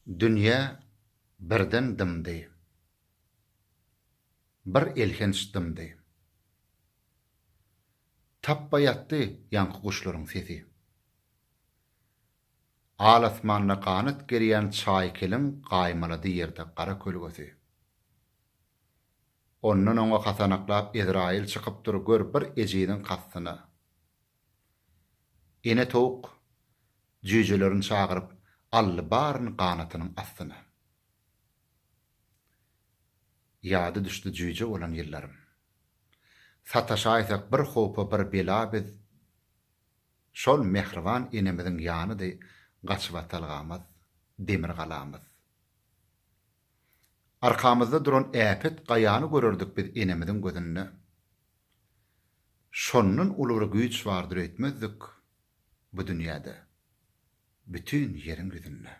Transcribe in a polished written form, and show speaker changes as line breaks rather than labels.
Dünýä birden dymdy. Bir elhenç dymdy. Tapba ýatdy ýaňky guşlaryň sesi. Al asmanda ganat gerýän çaýkeliň gaýmalady ýerde gara kölgesi. Ondan-oňa hasanaklap Ezraýyl çykyp dur gör bir ejiziň kastyna. Ene towuk jüýjelerini çagyryp aldy baryny ganatynyň astyna. Ýada düşdi jüýje bolan ýyllarym. Sataşaýsak bir howpa bir bela biz Şol mähriban enemiziň ýanydy gaçybatalgamyz, demir galamyz. Arkamyzda duran äpet gaýany görerdik biz enemiziň gözünde. Şondan uly bir güýç bardyr öýtmezdik bu dünýäde, bütin ýeriň ýüzünde.